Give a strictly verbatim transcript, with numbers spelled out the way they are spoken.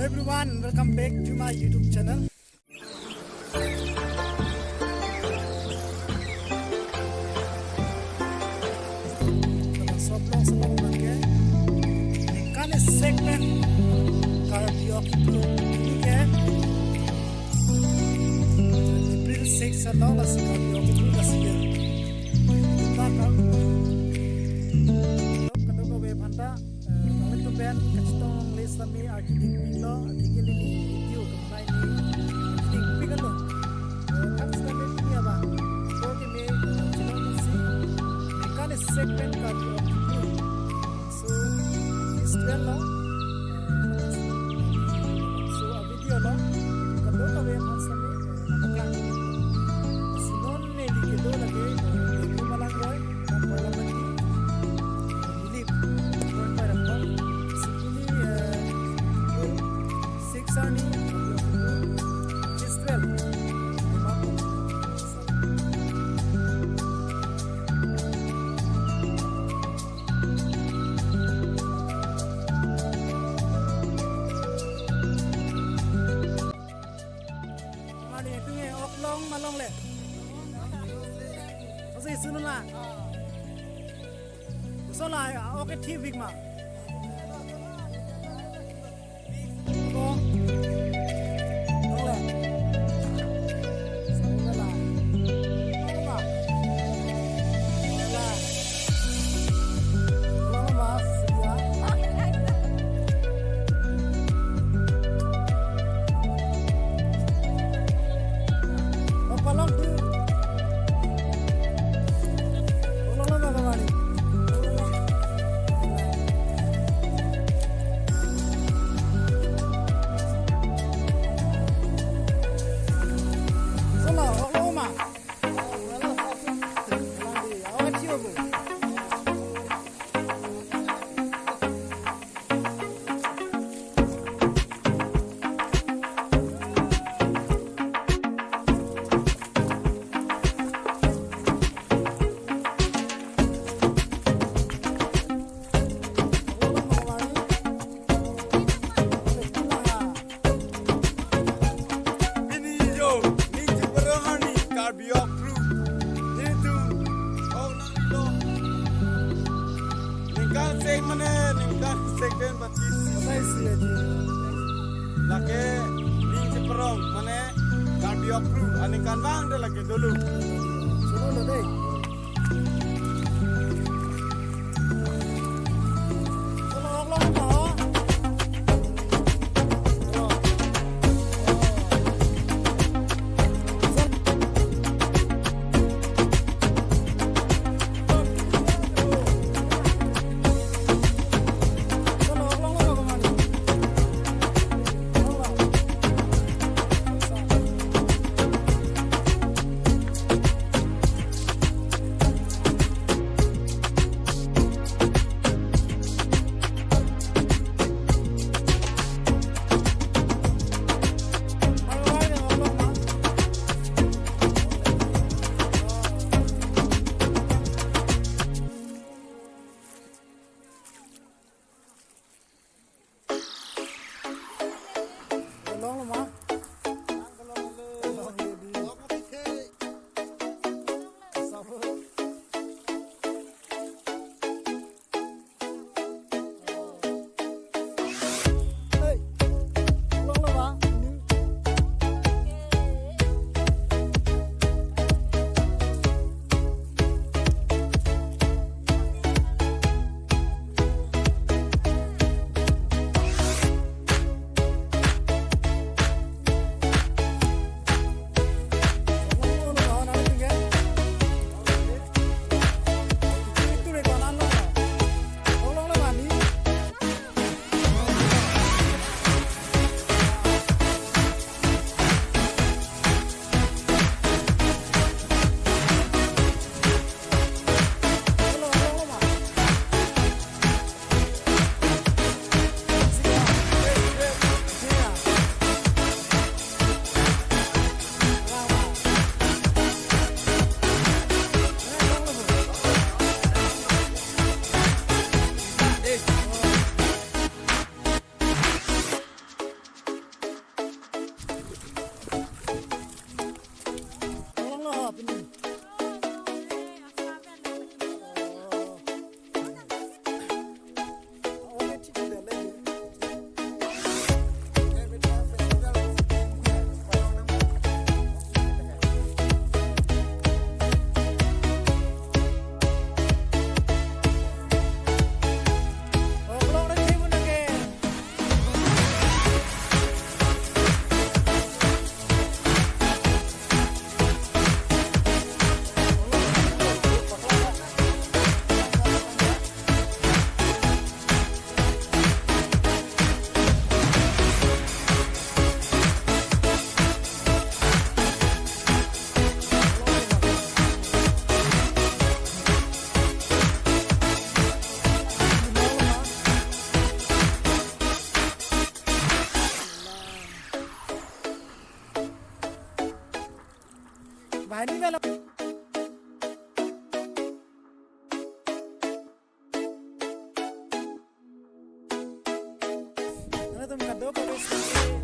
Everyone, welcome back to my YouTube channel. Soplong soplong ke. Ningkan isi segment Karbi Oktober ini ke April six along lasi Karbi Oktober lasi ya. Kita kan. Kadokave aphanta, eh, nanglitum pen kachetong le sami arki dingpiklo, atheke neli video kemenai ni arki dingpik alo. Eh, kan sekali ini apa? Ko ke me, eh, chelong si, ningkan isi segment Karbi Oktober. So, this twelve lo. So, a video lo. Kadokave aphan sami, eh, nangpaklang. Si non neli kedo lake, eh, Degu Malang Roy, Parliament di, eh, Nilip, Roy Parliament. Si pini, eh, six arni, this twelve. Mane, itum ke ok long ma longle? Kosi sunula. Kosola, ok ke thivik ma. Pini yo, ning cheparong arni Karbi Oktober. Nelitum, oh, nanglilo. Ningkan sek mane, ningkan sek pen batis. Batai si aji. Lake, ning cheparong mane Karbi Oktober. Aningkanvang ta lake dolo. Chalo lo dei. Banghini avelo. Nangtum kadokave si